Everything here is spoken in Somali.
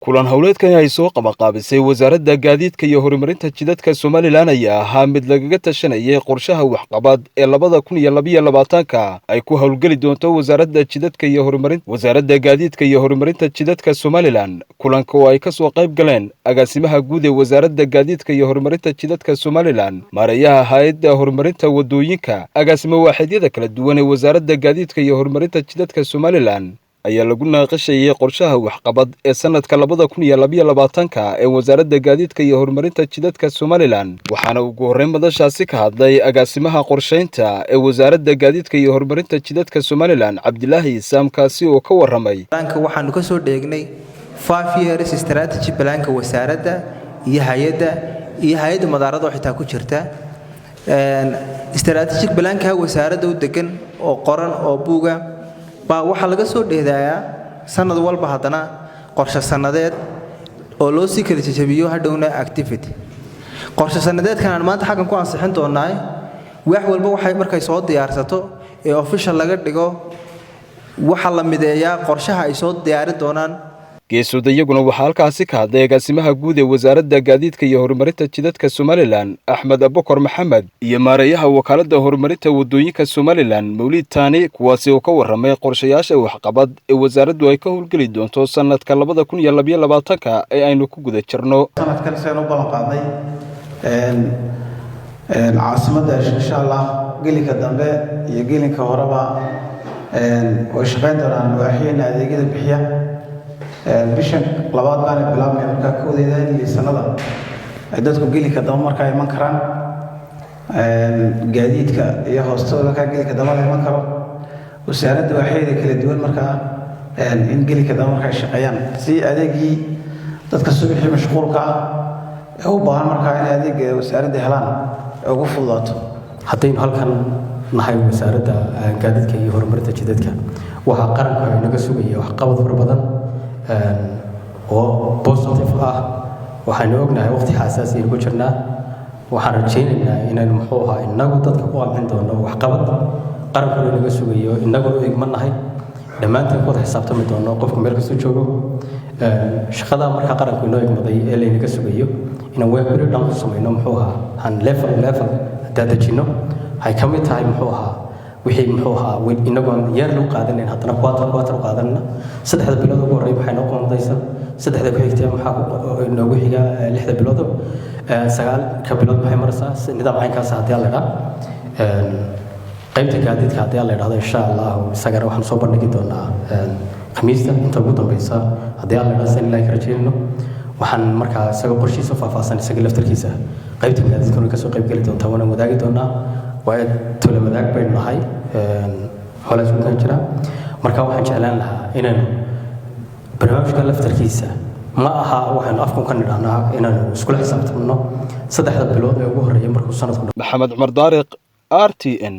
Kulan howleedkani ay soo qabanqaabisay Wasaaradda Gaadiidka iyo Horumarinta Jidadka Somaliland ayaa ahaa mid lagaga tashanayay qorshaha waxqabad ee 2022-ka ay ku howlgeli doonto Wasaaradda Jidadka iyo Horumarin Wasaaradda Gaadiidka iyo Horumarinta Jidadka Somaliland. Kulanka oo ay ka soo qayb galeen agaasimaha guud ee Wasaaradda Gaadiidka iyo Horumarinta Jidadka Somaliland, maareeyaha Hay'adda Horumarinta Wadooyinka, agaasimo waaxeedyada kala duwan ee Wasaaradda Gaadiidka iyo Horumarinta Jidadka Somaliland, ayaa lagu naaqashayay qorshaha waxqabad ee sanadka 2022-ka ee Wasaaradda Gaadiidka iyo Horumarinta Jidadka Somaliland. Waxaana ugu horreyn madashaasi ka hadlay agaasimaha qorshaynta ee Wasaaradda Gaadiidka iyo Horumarinta Jidadka Somaliland, Cabdilaahi Isaam, kaasi oo ka warramay. Waxaanu ka soo dheegnay 5 years strategy planka wasaaradda iyo hay'adda iyo hay'adda madaarada oo xitaa ku jirta. Strategic planka wasaaradda u degan oo qoran oo buuga baa waxaa laga soo dheehdayaa sanad walba haddana qorshe sannadeed oo loo sii kala jajabiyo hadhowna activity. Qorshe sannadeedkan aan maanta xaggan ku ansixin doonaay, wax walba waxay markay soo diyaarsato ee official laga dhigo, waxaa la mideeyaa qorshaha ay soo diyaarin doonaan. Geesooda iyaguna waxaa halkaasi ka hadlay agaasimaha guud ee Wasaaradda Gaadiidka iyo Horumarinta Jidadka Somaliland, Axmed Abukor Maxamed, iyo maareeyaha Wakaaladda Horumarinta Wadooyinka Somaliland, Mawlid Taani, kuwaasi oo ka warramay qorshayaasha waxqabad ee wasaaraddu ay ka howlgeli doonto sanadka 2022-ka ee aynu ku guda jirno. Sanadkan sidaan u ballan qaadnay, caasimadda insha Allah gelinka dambe iyo gelinka horeba way shaqayn doonaan waaxyaheenna adeegyada bixiya. Bishan labaad baana bilaabmaya markaa kowdeeda in liisanada ay dadku gelinka dambe markaa iman karaan, gaadiidka iyo hoostooda markaa gelinka dambe la iman karo. Wasaaradda waaxyaheeda kala duwan markaa in gelinka dambe markaa ay shaqeeyaan, si adeegii dadka subaxii mashquulka ah ee u baahan markaa inay adeega wasaaradda helaan ay ugu fududaato. Haddaynu halkan nahay Wasaaradda Gaadiidka iyo Horumarinta Jidadka, waxaa qaranku ay naga sugaya waxqabad fara badan oo positive ah. Waxaynu ognahay waqti xasaasi aynu ku jirnaa. Waxaan rajaynaynaa inaynu, muxuu ahaa, innagu dadka ku qancin doono waxqabad qarankuna naga sugayo, innaguna u igmanahay, dhammaanteen ku wada xisaabtami doono qofku meel kastoo joogo. Shaqada markaa qaranku inoo igmaday ee laynaga sugayo inaan weberi dhan ku samayno, muxuu ahaa, aan level level daadejinno, waxay ka mid tahay, muxuu ahaa, wixii, muxuu ahaa, inagoon year lagu qaadanayn, haddana quarter quarter u qaadanana. 3-da bilood ugu horreey maxay noo qoondaysa? 3-da ku xigta maxaa noogu xiga? 6-da bilood, 9-ka bilood maxay maraysaa? Nidaam caynkaas haddii la idhaa. Qaybta gaadiidka haddii la idhahdo, insha Allahu isagana waxaan soo bandhigi doonaa Khamiista inta ugu dambeysa haddii la idhahdo, san Ilaahi ka rajaynayno. Waxaan markaa isaga qorshiisa faahfaahsan, isaga laftarkiisa qaybta gaadiidkuna kasoo qayb geli doontaa, waana wadaagi doonaa, waayo tole wadaag baynu nahay, xoolaa isku kan jira. Marka waxaan jeclaan lahaa inaynu barnaamijka laftarkiisa, ma aha waxaynu afkan ka nidhahnaa, inaanu iskula xisaabtamno 3-da bilood ee ugu horreeya markuu sanadku. Maxamed Cumar Daariq, RTN.